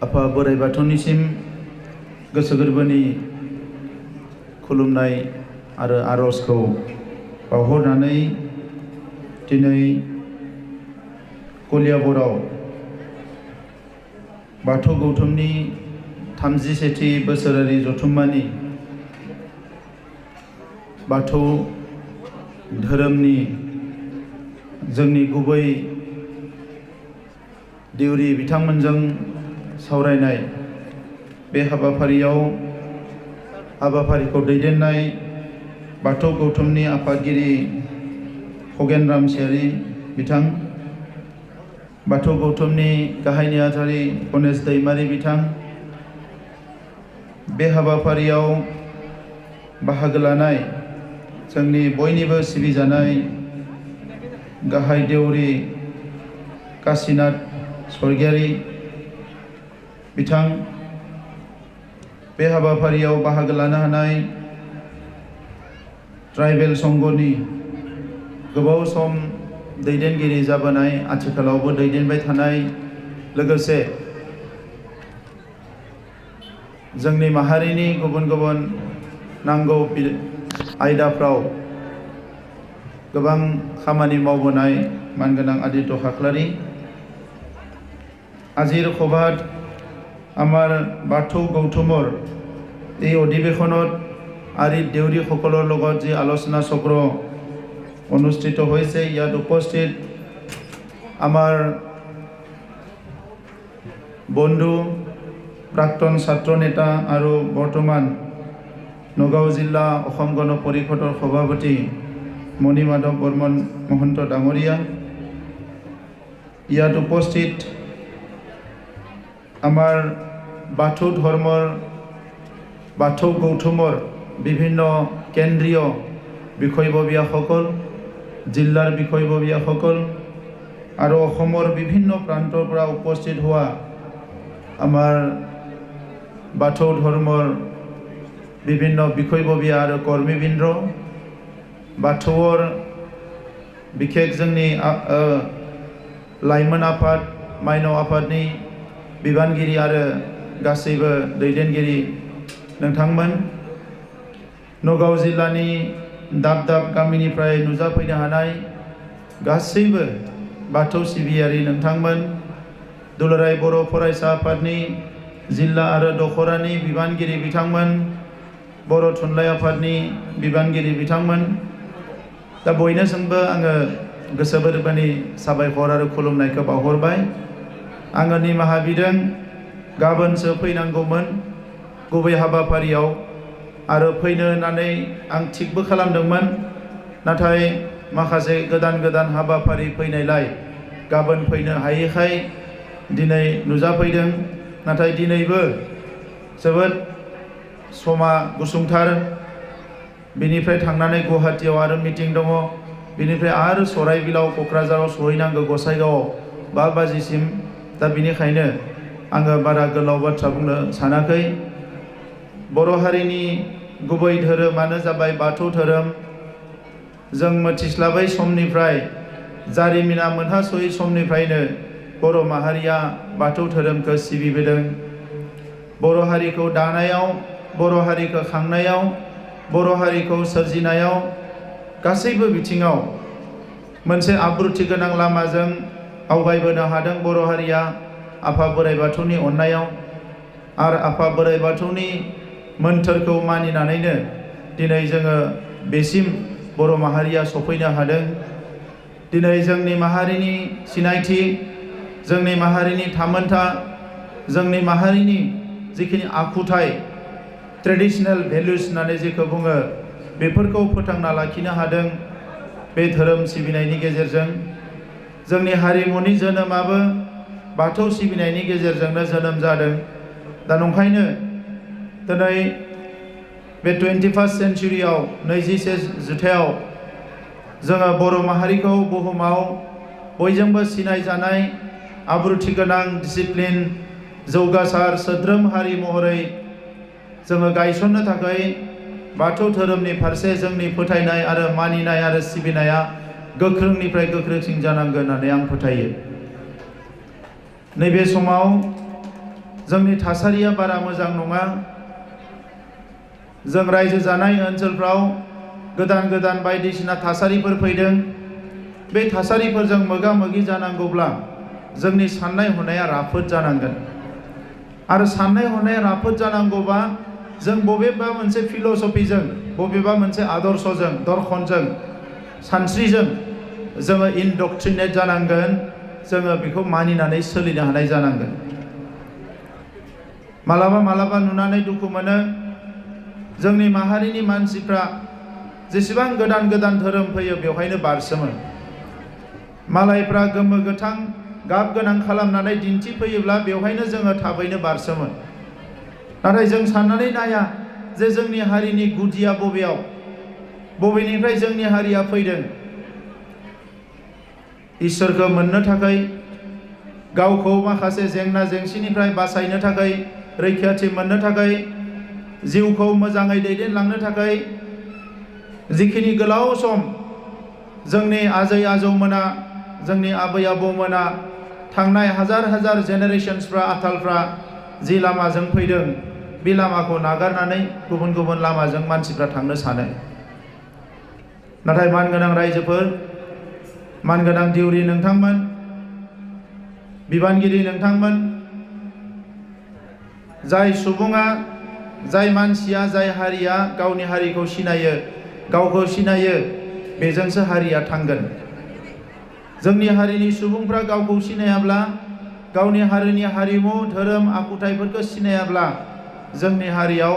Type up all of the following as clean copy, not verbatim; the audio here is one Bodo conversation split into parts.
आफा बोराइ बाथौनिसिम गोसो गोरबोनि खुलुमनाय आरो आर'जखौ बावहरनानै दिनै कलियाबराव बाथौ गौथुमनि 37थि बोसोरारि जथुम्मानि बाथौ धोरोमनि जोंनि गुबै दिउरि बिथांमोनजों सावरायनाय बे हाबाफारिखौ दैदेननाय बाथौ गौथुमनि आफादगिरि खगेन रामसियारि बिथां, बाथौ गौथुमनि गाहाय नेहाथारि गणेश दैमारि बिथां, बे हाबाफारियाव बाहागो लानाय जोंनि बयनिबो सिबिजानाय गाहाय देउरि काशीनाथ स्वर्गियारि बिथां, बे हाबाफारियाव बाहागो लानो हानाय ट्राइबेल संघनि गोबाव सम दैदेनगिरि जाबोनाय, आथिखालावबो दैदेनबाय थानाय, लोगोसे जोंनि माहारिनि गुबुन गुबुन नांगौ आयदाफ्राव गोबां खामानि मावबोनाय मानगोनां आदित्य खाख्लारि, আজিৰ সভাত আমাৰ বাথৌ গৌতমৰ এই অধিৱেশনত আৰি দেউৰীসকলৰ লগত যি আলোচনা চক্ৰ অনুষ্ঠিত হৈছে, ইয়াত উপস্থিত আমাৰ বন্ধু প্ৰাক্তন ছাত্ৰ নেতা আৰু বৰ্তমান নগাঁও জিলা অসম গণ পৰিষদৰ সভাপতি মণিমাধৱ বৰ্মন মহন্ত ডাঙৰীয়া, ইয়াত উপস্থিত আমাৰ বাথৌ ধৰ্মৰ বাথৌ গৌতমৰ বিভিন্ন কেন্দ্ৰীয় বিষয়ববীয়াসকল, জিলাৰ বিষয়ববীয়াসকল আৰু অসমৰ বিভিন্ন প্ৰান্তৰ পৰা উপস্থিত হোৱা আমাৰ বাথৌ ধৰ্মৰ বিভিন্ন বিষয়ববীয়া আৰু কৰ্মীবৃন্দ, বাথৌৰ বিশেষ जोंनि लाइमोन आफाद, माइनाव आफादनि बिबानगिरि आरो गासैबो दैदेनगिरि नोंथांमोन, नगाव जिल्लानि दाब दाब गामिनिफ्राय नुजाफैनो हानाय गासैबो बाथौ सिबियारि नोंथांमोन, दुलाराय बर' फरायसा आफादनि जिल्ला आरो दखरानि बिबानगिरि बिथांमोन, बर' थुनलाइ आफादनि बिबानगिरि बिथांमोन, दा बयनिसिमबो आङो गोसो गोरबोनि साबायखर आरो खुलुमनायखौ बावहरबाय। आङो निमाहा बिदों, गाबोनसो फैनांगौमोन गुबै हाबाफारियाव आरो फैनो होननानै आं थिगबो खालामदोंमोन, नाथाय माखासे गोदान हाबाफारि फैनायलाय गाबोन फैनो हायैखाय दिनै नुजाफैदों। नाथाय दिनैबो जोबोद समा गुसुंथार, बिनिफ्राय थांनानै गुवाहाटीयाव आरो मिटिं दङ, बिनिफ्राय आरो सराइबिलाव क'क्राझाराव सहैनांगौ गसाइगावआव 5 बाजिसिम। दा बिनिखायनो आङो बारा गोलाव बाथ्रा बुंनो सानाखै। बर' हारिनि गुबै धोरोमानो जाबाय बाथौ धोरोम। जों मिथिस्लाबै समनिफ्राय, जारिमिना मोनहासयै समनिफ्रायनो बर' माहारिया बाथौ धोरोमखौ सिबिबोदों। बर' हारिखौ दानायाव, बर' हारिखौ खांनायाव, बर' हारिखौ सोरजिनायाव गासैबो बिथिङाव मोनसे आब्रुथि गोनां लामाजों आवगायबोनो हादों बर' हारिया आफा बोराइ बाथौनि अननायाव, आरो आफा बोराइ बाथौनि मोन्थोरखौ मानिनानैनो दिनै जोङो बेसिम बर' माहारिया सफैनो हादों। दिनै जोंनि माहारिनि सिनायथि, जोंनि माहारिनि थामोनथा, जोंनि माहारिनि जिखिनि आखुथाय, ट्रेडिशनेल भेल्युस होननानै जेखौ बुङो, बेफोरखौ फोथांना लाखिनो हादों बे धोरोम सिबिनायनि गेजेरजों। जोंनि हारिमुनि जोनोमाबो बाथौ सिबिनायनि गेजेरजोंनो जोनोम जादों। दा नंखायनो दिनै बे 21st सेन्चुरियाव, 21 जिथायाव जोङो बर' माहारिखौ बुहुमाव बयजोंबो सिनायजानाय आब्रुथि गोनां, डिसिप्लिन, जौगासार सोद्रोम हारि महरै जोङो गायसननो थाखाय बाथौ धोरोमनि फारसे जोंनि फोथायनाय आरो मानिनाय आरो सिबिनाया गोख्रोंनिफ्राय गोख्रोंसिन जानांगोन होननानै आं फोथायो। नैबे समाव जोंनि थासारिया बारा मोजां नङा। जों रायजो जानाय ओनसोलफ्राव गोदान गोदान बायदिसिना थासारिफोर फैदों। बे थासारिफोरजों मोगा मोगि जानांगौब्ला जोंनि साननाय हनाया राफोद जानांगोन। आरो साननाय हनाया राफोद जानांगौबा जों बबेबा मोनसे फिल'सफिजों, बबेबा मोनसे आदर्शजों, दर्शनजों, सानस्रिजों जोङो इनडक्ट्रिनेट जानांगोन। जोङो बेखौ मानिनानै सोलिनो हानाय जानांगोन। मालाबा मालाबा नुनानै दुखु मोनो, जोंनि माहारिनि मानसिफ्रा जेसेबां गोदान गोदान धोरोम फैयो बेवहायनो बारसोमो। मालायफ्रा गोमो गोथां गाब गोनां खालामनानै दिन्थिफैयोब्ला बेवहायनो जोङो थाबैनो बारसोमो। नाथाय जों साननानै नाया जे जोंनि हारिनि गुदिया बबेयाव, बबेनिफ्राय जोंनि हारिया फैदों। इसोरखौ मोननो थाखाय, गावखौ माखासे जेंना जेंसिनिफ्राय बासायनो थाखाय, रैखाथि मोननो थाखाय, जिउखौ मोजाङै दैदेनलांनो थाखाय जिखिनि गोलाव सम जोंनि आजै आजौमोना, जोंनि आबै आबौमोना, थांनाय हाजार हाजार जेनेरेशन्सफ्रा, आथालफ्रा जि लामाजों फैदों, बे लामाखौ नागारनानै गुबुन गुबुन लामाजों मानसिफ्रा थांनो सानो। नाथाय मानगोनां रायजोफोर, मानगोनां दिउरि नोंथांमोन, बिबानगिरि नोंथांमोन, जाय सुबुङा, जाय मानसिया, जाय हारिया गावनि हारिखौ सिनायो, गावखौ सिनायो, बेजोंसो हारिया थांगोन। जोंनि हारिनि सुबुंफ्रा गावखौ सिनायाब्ला, गावनि हारिनि हारिमु, धोरोम, आखुथाइफोरखौ सिनायाब्ला जोंनि हारियाव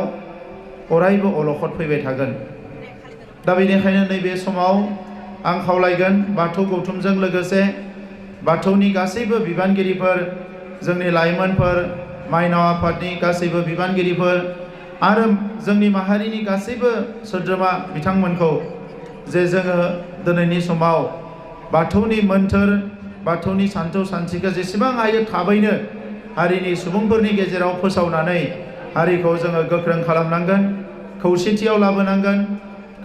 अरायबो अलखद फैबाय थागोन। दा बेनिखायनो नैबे समाव आं खावलायगोन, बाथौ गौथुमजों लोगोसे बाथौनि गासैबो बिबानगिरिफोर, जोंनि लाइमोनफोर, माइनाव आफादनि गासैबो बिबानगिरिफोर आरो जोंनि माहारिनि गासैबो सोद्रोमा बिथांमोनखौ जे जोङो दिनैनि समाव बाथौनि मोन्थोर, बाथौनि सान्थौ सान्थिखौ जेसेबां हायो थाबैनो हारिनि सुबुंफोरनि गेजेराव फोसावनानै हारिखौ जोङो गोख्रों खालामनांगोन, खौसेथियाव लाबोनांगोन।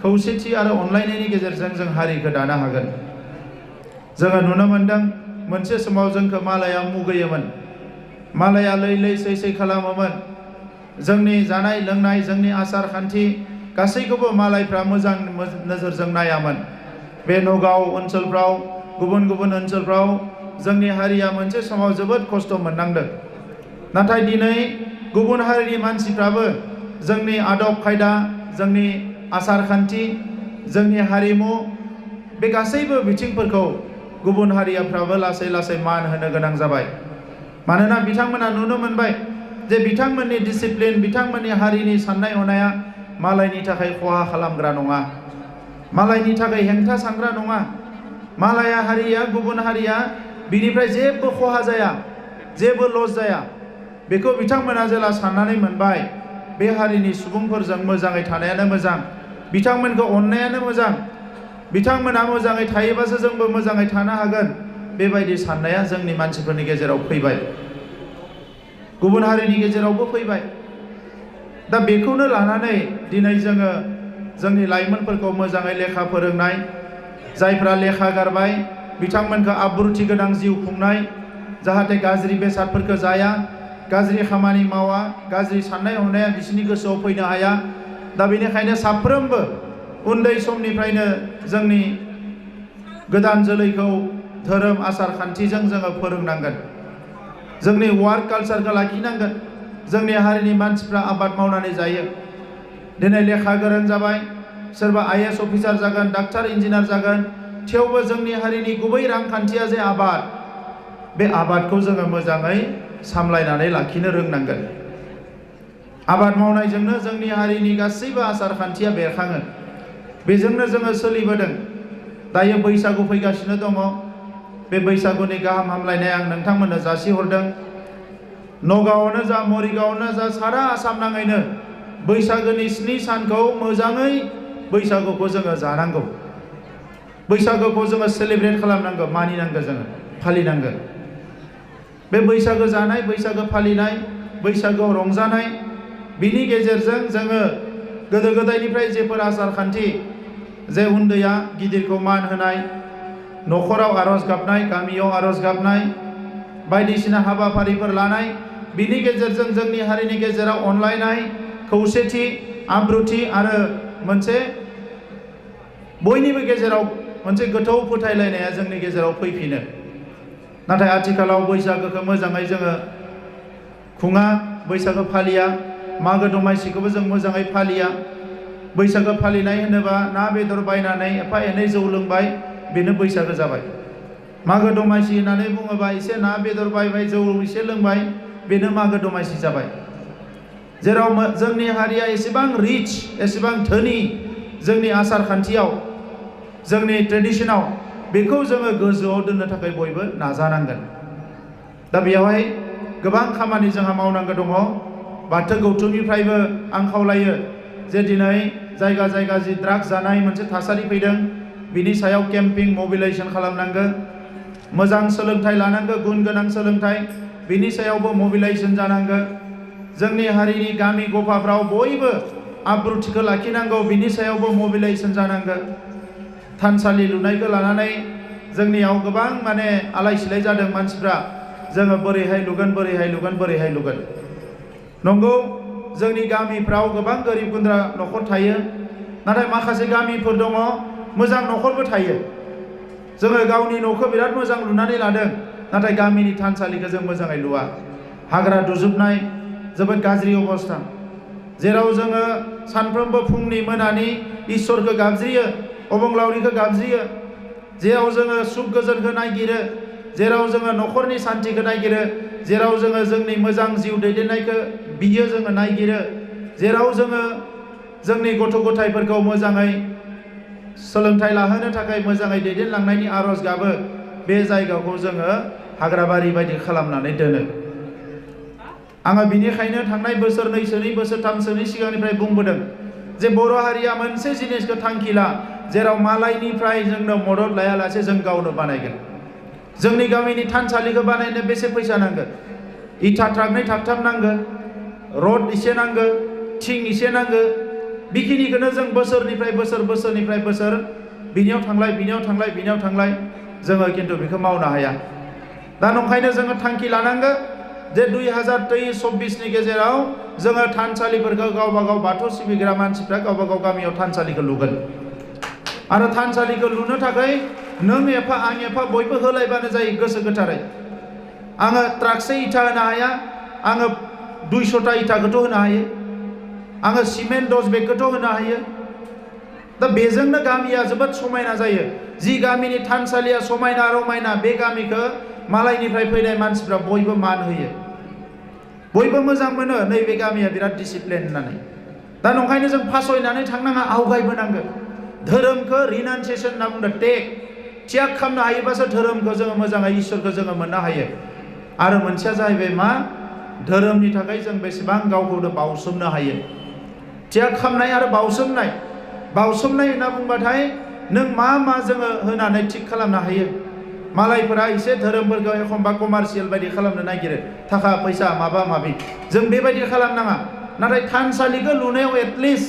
खौसेथि आरो अनलायनायनि गेजेरजों जों हारिखौ दानो हागोन। जोङो नुनो मोन्दों, मोनसे समाव जोंखौ मालाया मुगैयोमोन, मालाया लै लै सै सै खालामोमोन। जोंनि जानाय लोंनाय, जोंनि आसार खान्थि गासैखौबो मालायफ्रा मोजां नोजोरजों नायामोन। बे नगाव ओनसोलफ्राव, गुबुन गुबुन ओनसोलफ्राव जोंनि हारिया मोनसे समाव जोबोद खस्थ' मोननांदों। नाथाय दिनै गुबुन हारिनि मानसिफ्राबो जोंनि आदब खायदा, जोंनि आसार खान्थि, जोंनि हारिमु, बे गासैबो बिथिंफोरखौ गुबुन हारिफ्राबो लासै लासै मान होनो गोनां जाबाय। मानोना बिथांमोना नुनो मोनबाय जे बिथांमोननि डिसिप्लिन, बिथांमोननि हारिनि साननाय हनाया मालायनि थाखाय खहा खालामग्रा नङा, मालायनि थाखाय हेंथा सानग्रा नङा। मालाया हारिया, गुबुन हारिया बिनिफ्राय जेबो खहा जाया, जेबो लस जाया। बेखौ बिथांमोना जेला साननानै मोनबाय, बे हारिनि सुबुंफोरजों मोजाङै थानायानो मोजां, बिथांमोनखौ अननायानो मोजां, बिथांमोना मोजाङै थायोबासो जोंबो मोजाङै थानो हागोन, बेबायदि साननाया जोंनि मानसिफोरनि गेजेराव फैबाय, गुबुन हारिनि गेजेरावबो फैबाय। दा बेखौनो लानानै दिनै जोङो जोंनि लाइमोनफोरखौ मोजाङै लेखा फोरोंनाय, जायफ्रा लेखा गारबाय बिथांमोनखौ आब्रुथि गोनां जिउ खुंनाय, जाहाथे गाज्रि बेसादफोरखौ जाया, गाज्रि खामानि मावा, गाज्रि साननाय हनाया बिसोरनि गोसोआव फैनो हाया। दा बेनिखायनो साफ्रोमबो उन्दै समनिफ्रायनो जोंनि गोदान जोलैखौ धोरोम आसार खान्थिजों जोङो फोरोंनांगोन। जोंनि वार्क कालचारखौ लाखिनांगोन। जोंनि हारिनि मानसिफ्रा आबाद मावनानै जायो। दिनै लेखा गोरों जाबाय, सोरबा IAS अफिसार जागोन, डाक्टार, इन्जिनियार जागोन, थेवबो जोंनि हारिनि गुबै रांखान्थिया जे आबाद, बे आबादखौ जोङो मोजाङै सामलायनानै लाखिनो रोंनांगोन। आबाद मावनायजोंनो जोंनि हारिनि गासैबो आसार खान्थिया बेरखाङो। बेजोंनो जोङो सोलिबोदों। दायो बैसागु फैगासिनो दङ। बे बैसागुनि गाहाम हामलायनाय आं नोंथांमोननो जासिहरदों। नगावआवनो जा, मरिगावआवनो जा, सारा आसाम नाङैनो बैसागोनि 7 सानखौ मोजाङै बैसागुखौ जोङो जानांगौ। बैसागुखौ जोङो सेलिब्रेट खालामनांगौ, मानिनांगौ, जोङो फालिनांगौ। बे बैसागो जानाय, बैसागो फालिनाय, बैसागोआव रंजानाय, बिनि गेजेरजों जोङो गोदो गोदायनिफ्राय जेफोर आसार खान्थि, जे उन्दैया गिदिरखौ मान होनाय, न'खराव आरज गाबनाय, गामियाव आरज गाबनाय, बायदिसिना हाबाफारिफोर लानाय, बिनि गेजेरजों जोंनि हारिनि गेजेराव अनलायनाय, खौसेथि, आब्रुथि आरो मोनसे बयनिबो गेजेराव मोनसे गोथौ फोथायलायनाया जोंनि गेजेराव फैफिनो। नाथाय आथिखालाव बैसागोखौ मोजाङै जोङो खुङा, बैसागो फालिया, मागो दमासिखौबो जों मोजाङै फालिया। बैसागो फालिनाय होनोबा ना बेदर बायनानै एफा एनै जौ लोंबाय, बेनो बैसागो जाबाय। मागो दमासि होननानै बुङोबा एसे ना बेदर बायबाय, जौ एसे लोंबाय, बेनो मागो दमासि जाबाय। जेराव जोंनि हारिया एसेबां रिच, एसेबां धोनि जोंनि आसार खान्थियाव, जोंनि ट्रेडिशनाव, बेखौ जोङो गोजौआव दोननो थाखाय बयबो नाजानांगोन। दा बेयावहाय गोबां खामानि जोंहा मावनांगौ दङ। बाथौ गौथुमनिफ्रायबो आं खावलायो जे दिनै जायगा जायगा जि ड्राग्स जानाय मोनसे थासारि फैदों, बिनि सायाव केम्पिं मबिलाइजेसन खालामनांगौ। मोजां सोलोंथाइ लानांगौ, गुन गोनां सोलोंथाइ, बिनि सायावबो मबिलाइजेसन जानांगौ। जोंनि हारिनि गामि गफाफ्राव बयबो आब्रुथिखौ लाखिनांगौ, बिनि सायावबो मबिलाइजेसन जानांगौ। थानसालि लुनायखौ लानानै जोंनियाव गोबां माने आलाय सिलाय जादों मानसिफ्रा, जोङो बोरैहाय लुगोन, बोरैहाय लुगोन, बोरैहाय लुगोन। नंगौ, जोंनि गामिफ्राव गोबां गोरिब गुन्द्रा न'खर थायो, नाथाय माखासे गामिफोर दङ मोजां न'खरबो थायो। जोङो गावनि न'खौ बिराद मोजां लुनानै लादों, नाथाय गामिनि थानसालिखौ जों मोजाङै लुवा। हाग्रा दुजोबनाय, जोबोद गाज्रि अबस्था। जेराव जोङो सानफ्रोमबो फुंनि मोनानि इसोरखौ गाबज्रियो, अबंलावरिखौ गाबज्रियो, जेराव जोङो सुख गोजोनखौ नागिरो, जेराव जोङो न'खरनि सान्थिखौ नागिरो, जेराव जोङो जोंनि मोजां जिउ दैदेननायखौ बियो जोङो नागिरो, जेराव जोङो जोंनि गथ' गथायफोरखौ मोजाङै सोलोंथाइ लाहोनो थाखाय मोजाङै दैदेनलांनायनि आरज गाबो, बे जायगाखौ जोङो हाग्राबारि बायदि खालामनानै दोनो। आङो बिनिखायनो थांनाय बोसोरनैसोनि बोसोरथामसोनि सिगांनिफ्राय बुंबोदों जे बर' हारिया मोनसे जिनिसखौ थांखि ला, जेराव मालायनिफ्राय जोंनो मदद लायालासे जों गावनो बानायगोन। जोंनि गामिनि थानसालिखौ बानायनो बेसे फैसा नांगौ? इथा ट्राकनै थागथाम नांगौ, रड एसे नांगौ, थिं एसे नांगौ। बेखिनिखौनो जों बोसोरनिफ्राय बोसोर बिनियाव थांलाय, बिनियाव थांलाय, बिनियाव थांलाय, जोङो खिन्थु बेखौ मावनो हाया। दा नंखायनो जोङो थांखि लानांगौ जे 2023-24 गेजेराव जोङो थानसालिफोरखौ गावबा गाव बाथौ सिबिग्रा मानसिफ्रा गावबा गाव गामियाव थानसालिखौ लुगोन। आरो थानसालिखौ लुनो थाखाय नों एफा आं एफा बयबो होलायबानो जायो गोसो गोथारै। आङो ट्राकसे इथा होनो हाया, आङो 200टा इथाखौथ' होनो हायो, आङो सिमेन्ट 10 बेगखौथ' होनो हायो। दा बेजोंनो गामिया जोबोद समायना जायो। जि गामिनि थानसालिया समायना रमायना, बे गामिखौ मालायनिफ्राय फैनाय मानसिफ्रा बयबो मान होयो, बयबो मोजां मोनो, नैबे गामिया बिराद डिसिप्लिन होननानै। दा नंखायनो जों फासयनानै थांनाङा, आवगायबोनांगौ। धोरोमखौ रिनाउन्सियेसन होनना बुंदों, त्याग खालामनो हायोबासो धोरोमखौ जोङो मोजाङै इसोरखौ जोङो मोननो हायो। आरो मोनसेया जाहैबाय मा? धोरोमनि थाखाय जों बेसेबां गावखौनो बावसोमनो हायो। त्याग खालामनाय आरो बावसोमनाय होनना बुंबाथाय नों मा जोङो होनानै थिग खालामनो हायो। मालायफोरा एसे धोरोमफोरखौ एखमबा कमार्शियेल बायदि खालामनो नागिरो, थाखा फैसा माबा माबि, जों बेबायदि खालामनाङा। नाथाय थानसालिखौ लुनायाव एटलिस्ट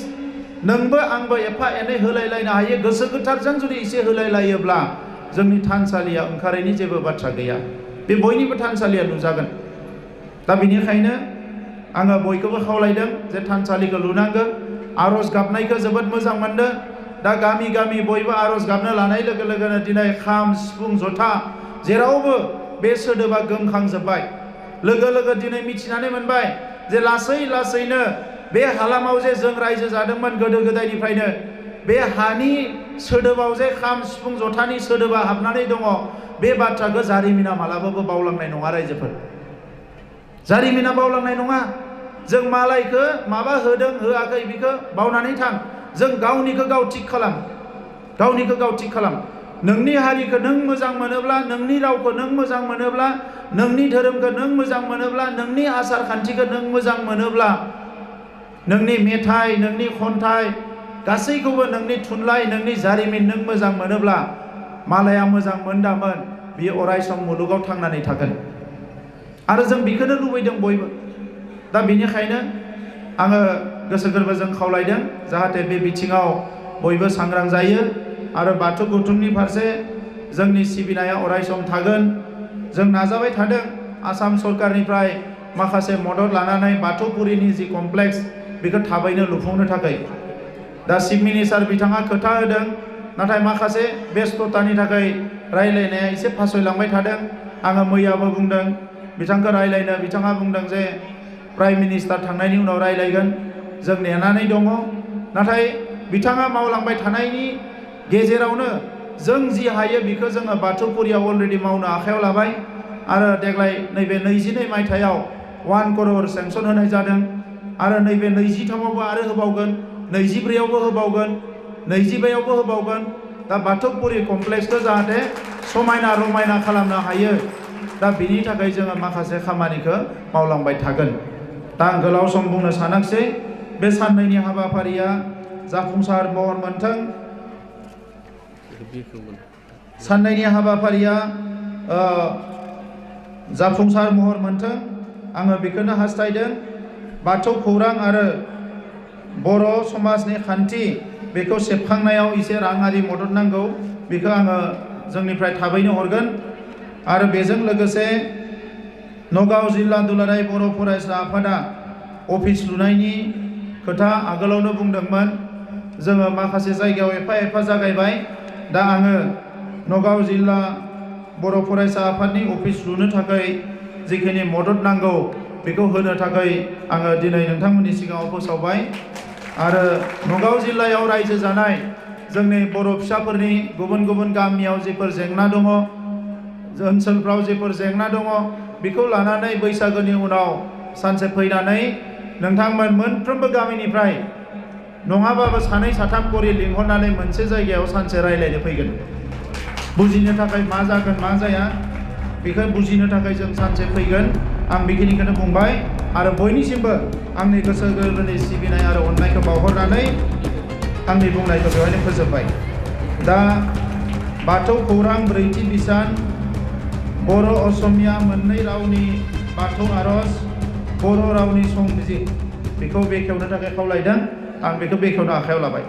नोंबो आंबो एफा एनै होलायलायनो हायो। गोसो गोथारजों जुदि एसे होलायलायोब्ला जोंनि थानसालिया ओंखारैनि जेबो बाथ्रा गैया, बे बयनिबो थानसालिया लुजागोन। दा बेनिखायनो आङो बयखौबो खावलायदों जे थानसालिखौ लुनांगौ। आरज गाबनायखौ जोबोद मोजां मोनदों। दा गामि गामि बयबो आरज गाबनो लानाय लोगो लोगोनो दिनै खाम, सिफुं, जथा जेरावबो बे सोदोबा गोमखांजोब्बाय। लोगो लोगो दिनै मिथिनानै मोनबाय जे लासै लासैनो बे हालामाव जे जों रायजो जादोंमोन गोदो गोदायनिफ्रायनो, बे हानि सोदोबाव जे खाम, सिफुं, जथानि सोदोबा हाबनानै दङ, बे बाथ्राखौ जारिमिना मालाबाबो बावलांनाय नङा। रायजोफोर, जारिमिना बावलांनाय नङा। जों मालायखौ माबा होदों होआखै बेखौ बावनानै थां। जों गावनिखौ गाव थिग खालाम, गावनिखौ गाव थिग खालाम। नोंनि हारिखौ नों मोजां मोनोब्ला, नोंनि रावखौ नों मोजां मोनोब्ला, नोंनि धोरोमखौ नों मोजां मोनोब्ला, नोंनि आसार खान्थिखौ नों मोजां मोनोब्ला, नोंनि मेथाइ, नोंनि खन्थाइ, गासैखौबो नोंनि थुनलाइ, नोंनि जारिमिन नों मोजां मोनोब्ला, मालाया मोजां मोनदामोन, बियो अरायसम मुलुगाव थांनानै थागोन। आरो जों बेखौनो लुबैदों बयबो। दा बेनिखायनो आङो गोसो गोरबोजों खावलायदों जाहाथे बे बिथिङाव बयबो सांग्रां जायो आरो बाथौ गौथुमनि फारसे जोंनि सिबिनाया अरायसम थागोन। जों नाजाबाय थादों आसाम सरकारनिफ्राय माखासे मदद लानानै बाथौपुरिनि जि कमप्लेक्स बेखौ थाबैनो लुफुंनो थाखाय दा चिफ मिनिस्टार बिथाङा खोथा होदों नाथाय माखासे बेस्थतानि थाखाय रायलायनाया एसे फासयलांबाय थादों आङो मैयाबो बुंदों बिथांखौ रायलायनो बिथाङा बुंदों जे प्राइम मिनिस्टार थांनायनि उनाव रायलायगोन जों नेनानै दङ नाथाय बिथाङा मावलांबाय थानायनि गेजेरावनो जों जि हायो बेखौ जोङो बाथौपुरियाव अलरेडि मावनो आखायाव लाबाय आरो देग्लाय नैबे 22 मायथाइयाव 1 करोड़ सेंसन होनाय जादों आरो नैबे 23आवबो आरो होबावगोन 24आवबो होबावगोन 25आवबो होबावगोन दा बाथौपुरि कमप्लेक्सखौ जाहाथे समायना रमायना खालामनो हायो दा बिनि थाखाय जोङो माखासे खामानिखौ मावलांबाय थागोन दा आं गोलाव सम बुंनो सानाखिसै बे साननैनि हाबाफारिया जाफुंसार महर मोनथों साननैनि हाबाफारिया जाफुंसार महर मोनथों आङो बेखौनो हास्थायदों बाथौ खौरां आरो बर' समाजनि खान्थि बेखौ सेबखांनायाव एसे राङारि मदद नांगौ बेखौ आङो जोंनिफ्राय थाबैनो हरगोन आरो बेजों लोगोसे नगाव जिल्ला दुलाराय बर' फरायसा आफादा अफिस लुनायनि खोथा आगोलावनो बुंदोंमोन जोङो माखासे जायगायाव एफा जागायबाय दा आङो नगाव जिल्ला बर' फरायसा आफादनि अफिस लुनो थाखाय जिखिनि मदद नांगौ बेखौ होनो थाखाय आङो दिनै नोंथांमोननि सिगाङाव फोसावबाय आरो नगाव जिल्लायाव रायजो जानाय जोंनि बर' फिसाफोरनि गुबुन गामियाव जेफोर जेंना दङ ओनसोलफ्राव जेफोर जेंना दङ बेखौ लानानै बैसागोनि उनाव सानसे फैनानै नोंथांमोन मोनफ्रोमबो गामिनिफ्राय नङाबाबो सानै साथाम करि लिंहरनानै मोनसे जायगायाव सानसे रायलायनो फैगोन बुजिनो थाखाय मा जागोन मा जाया बेखौ बुजिनो थाखाय जों सानसे फैगोन आं बेखिनिखौनो बुंबाय आरो बयनिसिमबो आंनि गोसो गोरबोनि सिबिनाय आरो अननायखौ बावहरनानै आंनि बुंनायखौ बेवहायनो फोजोबबाय दा बाथौ खौरां 4थि बिसान बर' असमिया मोननै रावनि बाथौ आर'ज बर' रावनि संबिजिर बेखौ बेखेवनो थाखाय खावलायदों आं बेखौ बेखेवनो आखायाव लाबाय